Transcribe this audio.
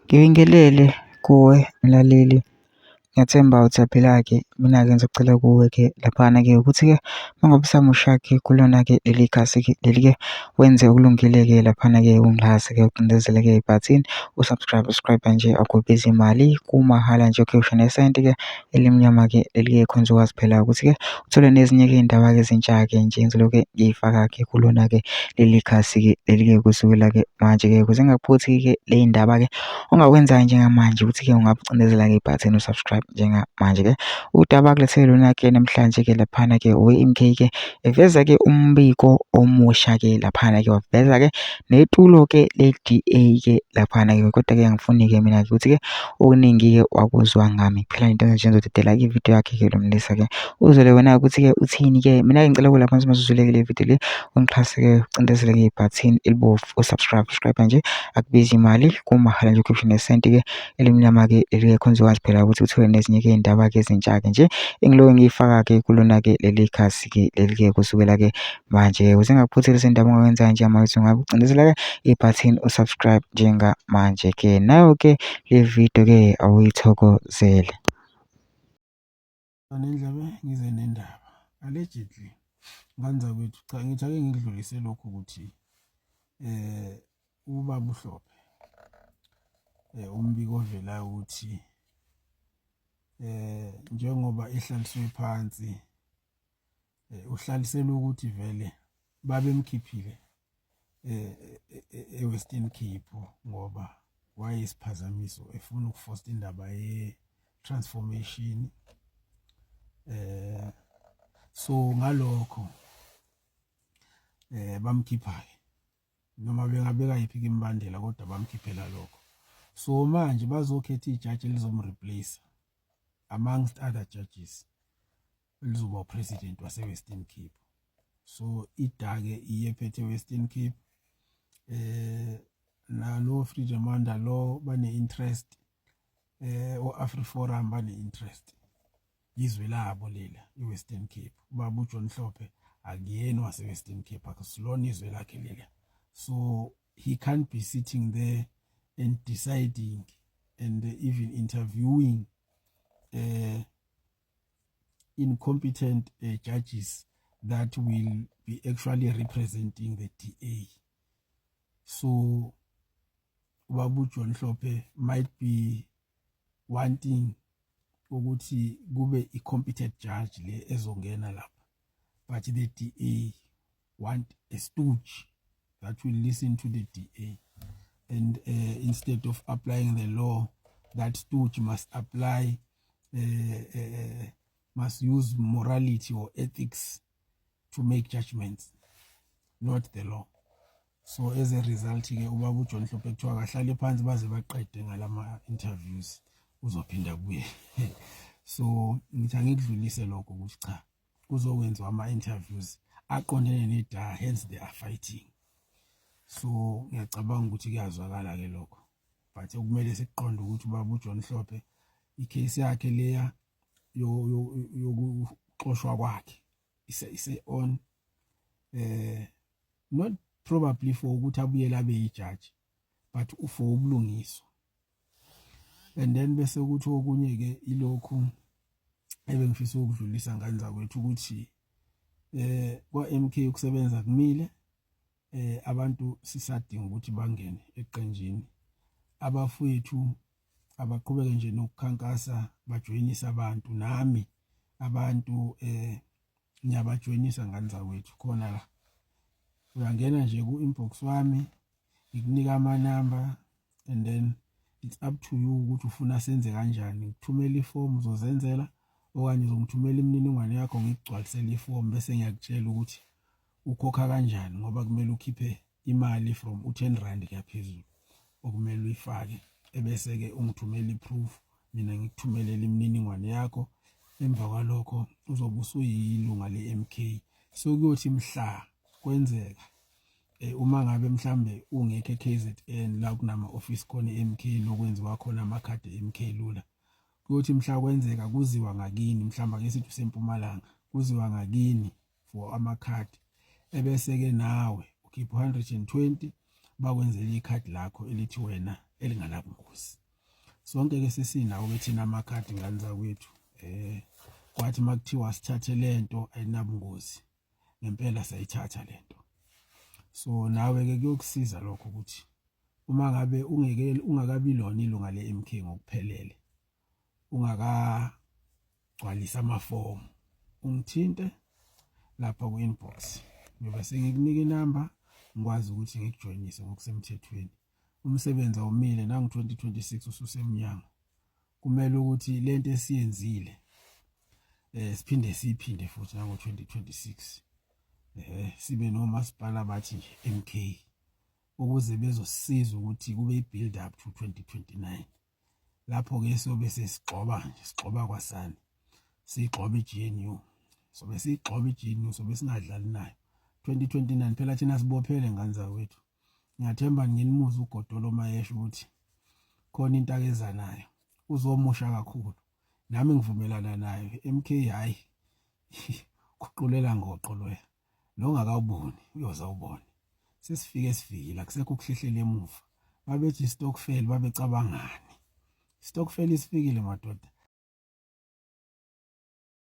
Ngibingelele kuwe mlaleli, ngiyathemba ukuthi uyaphila-ke. Mina-ke ngisacela kuwe-ke laphana-ke ukuthi-ke uma ngabe usamusha-ke kulona-ke leli khasi-ke leli-ke wenze okulungile-ke laphana-ke ungixhase-ke ucindezele-ke ibhathini u-subscribe, u-subscribe nje akubizi imali kumahhala nje ukhishwa nesenti-ke elimnyama-ke leli-ke khona uzokwazi phela ukuthi-ke uthole nezinye-ke iy'ndaba-ke ezintsha-ke nje engizoloke ngiy'faka-ke kulona-ke leli khasi-ke leli-ke kusukela-ke manje-ke ukuze ungaphuthi-ke ley'ndaba-ke. Ongakwenza njengamanje ukuthi-ke ungabucindezela-ke ibhathini u-subscribe njengamanje-ke. Udaba akulethele lona-ke namhlanje-ke laphana-ke owe-M_K-ke eveza-ke umbiko omusha-ke laphana-ke waveza-ke netulo-ke le-D_A-ke laphana-ke kodwa-ke angifuni-ke mina-ke ukuthi-ke okuningi-ke wakuzwa ngami phela into nje ngizodedela-ke ividiyo yakhe-ke lo mlisa-ke uzwele wena ukuthi-ke uthini-ke. Mina-ke ngicela kulapha phansi masuzwile-ke le video le ungixhase-ke ucindezele-ke ibhathini elibovu u-subscribe, subscribe nje akubizi imali kumahhala nje ukhiphe nesenti-ke elimnyama-ke leli-ke khona uzokwazi phela ukuthi uthole nezinye-ke iy'ndaba-ke ezintsha-ke nje engiloke ngiyifaka-ke kulona-ke leli khasi-ke leli-ke kusukela-ke manje-ke ukuze ngingakuphutheli izindaba ongakwenza njengamanje ungakucindezela-ke ibhathini u-subscribe njengamanje-ke. Nayo-ke le video-ke awuyithokozele. Nendlebe ngize nendaba allegedly ngane zakwethu, cha ngithi ake ngikudlulise lokhu ukuthi ubaba uHlophe umbiko ovelayo ukuthi njengoba ehlaliswe phansi uhlaliselwe ukuthi vele babemkhiphile eWestern Cape ngoba wayesiphazamiso efuna ukufosta indaba ye-transformation. So ngalokho bamkhipha ke noma bengabeka yiphi imibandela, kodwa bamkhiphela lokho. So manje bazokhetha ijaji elizomreplace amongst other judges, elizoba upresident wase-Western Cape. So i-DA-ke iye ephethe Western Cape, nalo Freedom Under Law bane-interest, o-AfriForum bane-interest, izwe labo lela i-Western Cape. Ubaba uJohn Hlophe akuyena wase-Western Cape, akusilona izwe lakhe lela, so he can't be sitting there and deciding and even interviewing incompetent judges that will be actually representing the DA. So ubaba uJohn Hlophe might be wanting ukuthi kube i-competent judge le ezongena lapha, but the DA want a stooge that will listen to the DA, and instead of applying the law, that stooge must apply must use morality or ethics to make judgments, not the law. So as a result ke ubaba uJohn Hlophe kuthiwa kahlale phansi baze baqede ngalama interviews, uzophinda kuye. So ngithi angikudlulise lokho ukuthi cha, kuzokwenziwa ama interviews aqondene ne-DA, hence they are fighting. So ngiyacabanga ukuthi kuyazwakala ke lokho, but okumele sikuqonde ukuthi ubaba uJohn Hlophe icase yakhe leya yokuxoshwa kwakhe ise on, not probably for ukuthi abuyele abe yijaji, but for ubulungiswa. And then bese ukuthi okunye ke ilokhu ebengifisa ukudlulisa, ngane zakwethu, ukuthi kwa MK ukusebenza kumile. Abantu sisadinga ukuthi bangene eqenjini. Abafowethu abaqhubeke nje nokukhankasa, bajoyinise abantu. Nami abantu ngiyabajoyinisa, ngane zakwethu. Khona la uyangena nje ku-inbox wami, ngikunika amanamba and then it's up to you ukuthi ufuna senze kanjani. Ngikuthumela ifomu uzozenzela okanye uzongithumela imininingwane yakho ngikugcwalisele ifomu, bese ngiyakutshela ukuthi ukhokha kanjani, ngoba kumele ukhiphe imali from u-10 rand kuyaphezulu okumele uyifake, ebese-ke ungithumela i-proof, mina ngikuthumelele imininingwane yakho. Emva kwalokho uzobe usuyilunga le-MK. So kuyothi mhla kwenzeka uma ngabe mhlambe ungekho e-KZN la kunama office khona e-MK lokwenziwa khona amakhadi e-MK lula, kuyothi mhla kwenzeka kuziwa ngakini, mhlawumbe ake sithi usempumalanga, kuziwa ngakini for amakhadi, ebese-ke nawe ukhipha 120 bakwenzela ikhadi lakho elithi wena elinganabungozi. Sonke ke sesinawo ke thina amakhadi ngane zakwethu, kwathi makuthiwa sithathe lento ayinabungozi, ngempela sayithatha lento. So nawe ke kuyokusiza lokho ukuthi uma ngabe ungeke ungakabi lona ilunga le-MK ngokuphelele, ungakagcwalisa amafomu, ungithinte lapha ku-inbox, ngiyobe sengikunika inamba ngikwazi ukuthi ngikujoyinise ngokusemthethweni. Umsebenzi awumile nangu-2026 ususemnyango. Kumele ukuthi lento esiyenzile siphinde siyiphinde futhi nango-2026, sibe nomasipala bathi nje MK, ukuze bezosisiza ukuthi kube i-build up to 2029. Lapho ke sobe sesigxoba nje, sigxoba kwasani, siyigxoba i-GNU, sobe siyigxoba i-GNU, sobe singadlali nayo 2029. Phela thina sibophele ngane zakwethu. Ngiyathemba nginimuza uGodolo mayesho ukuthi khona into akeza nayo, uzomusha kakhulu. Nami ngivumelana nayo. MK hayi, kuqulela ngoqo loya lo ngakawuboni, uyoza ubone. Sesifike, sifikile, akusekho ukuhlehlela emuva. Babethi stokvel, babecabangani? Stokvel isifikile madoda.